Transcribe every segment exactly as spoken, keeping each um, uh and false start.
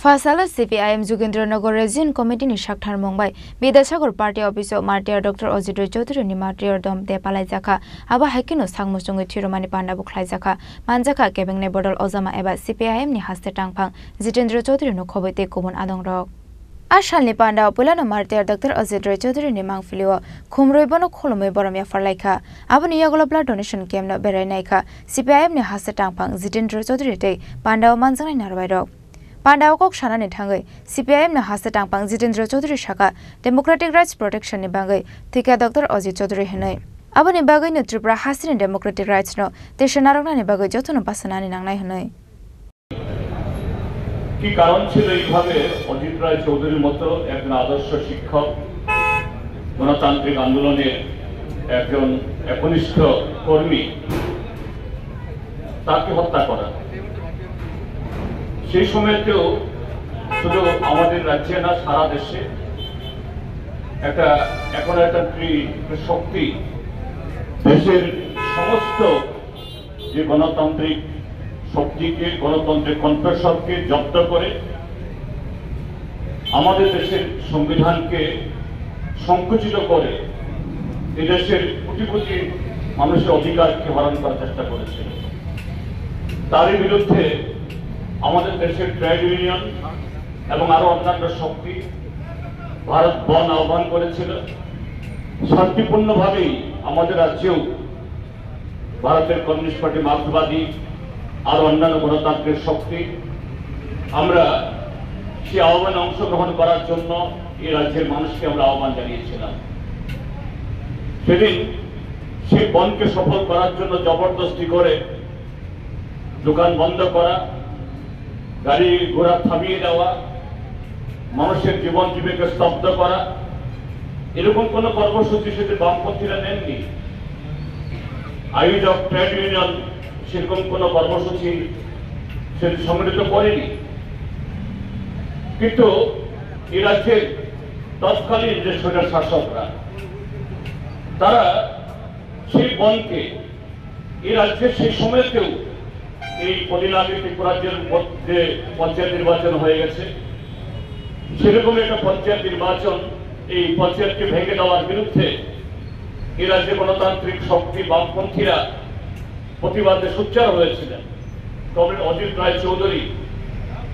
Phasalo C P I M Jugendra Nagar Region Committee ni saktharmung bai Bidyasagar Party Office o Martyr Doctor Ajit Roy Chaudhury ni Martyr Dom de palaijakha. Abo hai kheno sak muchungwi thwirwmani panda bo khlaijakha. Manjakha kebengnai bodol ojama eba C P I M ni haste tangphang Jitendra Chaudhury no khobwi tei kubun adongrok. A salni panda o puilano Martyr Doctor Ajit Roy Chaudhury ni mangpili o khumrwi bono khulumwi borom yapharlaikha. Aboni yagulo blood donation camp no berai naikha C P I M ni haste tangphang Jitendra Chaudhury tei panda o manjaknai narwai rok. Panda o kok sanani thangwi C P I M ni haste tangphang Jitendra Chaudhury saka Democratic Rights Protection ni bagwi thwikha Doctor Ajit Chaudhury hinwi. Aboni bagwino Tripura hasteni Democratic Rights no tesa narwknani bagwi jotono basa nani nangnai hinwi. কি কারণ ছিল এইভাবে অজিত রায় চৌধুরীর মতো একজন আদর্শ শিক্ষক, গণতান্ত্রিক আন্দোলনের একজন একনিষ্ঠ কর্মী, তাকে হত্যা করা? সেই সময়তেও শুধু আমাদের রাজ্যে না, সারা দেশে একটা একনায়কতন্ত্রী শক্তি দেশের সমস্ত যে গণতান্ত্রিক শক্তিকে, গণতন্ত্রের কণ্ঠস্বরকে জব্দ করে আমাদের দেশের সংবিধানকে সংকুচিত করে এদেশের কোটি কোটি মানুষের অধিকারকে হরণ করার চেষ্টা করেছিল। তারই বিরুদ্ধে আমাদের দেশের ট্রেড ইউনিয়ন এবং আরো অন্যান্য শক্তি ভারত বন্ধ আহ্বান করেছিল। শান্তিপূর্ণভাবেই আমাদের রাজ্যেও ভারতের কমিউনিস্ট পার্টি, মার্ক্সবাদী আর অন্যান্য গণতান্ত্রিক শক্তি, আমরা সেই আহ্বানে অংশগ্রহণ করার জন্য এই রাজ্যের মানুষকে আমরা আহ্বান জানিয়েছিলাম। সেদিন সেই বনকে সফল করার জন্য জবরদস্তি করে দোকান বন্ধ করা, গাড়ি ঘোড়া থামিয়ে দেওয়া, মানুষের জীবন জীবিকা স্তব্ধ করা, এরকম কোনো কর্মসূচি সেদিন বামপন্থীরা নেননি। আয়োজক ট্রেড ইউনিয়ন সেরকম কোনো কর্মসূচি সেদিন সংগঠিত করেনি। কিন্তু এই রাজ্যের তৎকালীন যে স্বৈর শাসকরা, তারা সেই বনকে এই রাজ্যে সেই সময়তেও এই কদিন আগে ত্রিপুরা রাজ্যের মধ্যে পঞ্চায়েত নির্বাচন হয়ে গেছে, সেরকম একটা পঞ্চায়েত নির্বাচন, এই পঞ্চায়েতকে ভেঙে দেওয়ার বিরুদ্ধে এই রাজ্যে গণতান্ত্রিক শক্তি বামপন্থীরা প্রতিবাদে সোচ্চার হয়েছিলেন। কমরেড অজিত রায় চৌধুরী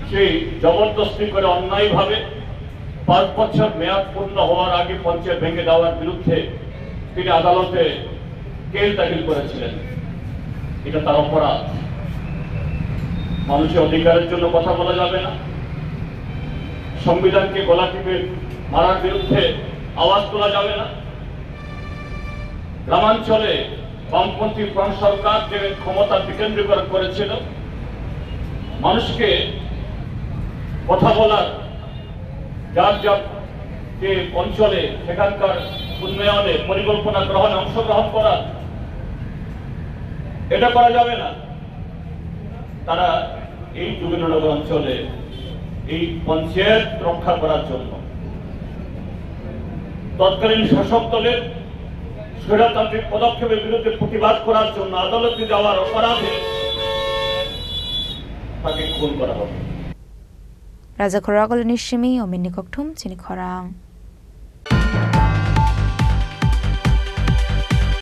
সেই জবরদস্তি করে অন্যায়ভাবে পাঁচ বছর মেয়াদ পূর্ণ হওয়ার আগে পঞ্চায়েত ভেঙে দেওয়ার বিরুদ্ধে তিনি আদালতে কেস দাখিল করেছিলেন। এটা তার অপরাধ। মানুষের অধিকারের জন্য কথা বলা যাবে না, সংবিধানকে গলা টিপে মারার বিরুদ্ধে আওয়াজ তোলা যাবে না। গ্রামাঞ্চলে বামপন্থী ফ্রন্ট সরকার যে ক্ষমতা বিকেন্দ্রীকরণ করেছিল, মানুষকে কথা বলার, যার যার যে অঞ্চলে সেখানকার উন্নয়নে পরিকল্পনা গ্রহণে অংশগ্রহণ করার, এটা করা যাবে না। তারা এই যোগেন্দ্রনগর অঞ্চলে এই পঞ্চায়েত রক্ষা করার জন্য তৎকালীন শাসক দলের স্বৈরতান্ত্রিক পদক্ষেপের বিরুদ্ধে প্রতিবাদ করার জন্য আদালতে যাওয়ার অপরাধে তাকে খুন করা হবে। Raja Khoragolni simi omini kokthum chini khorang.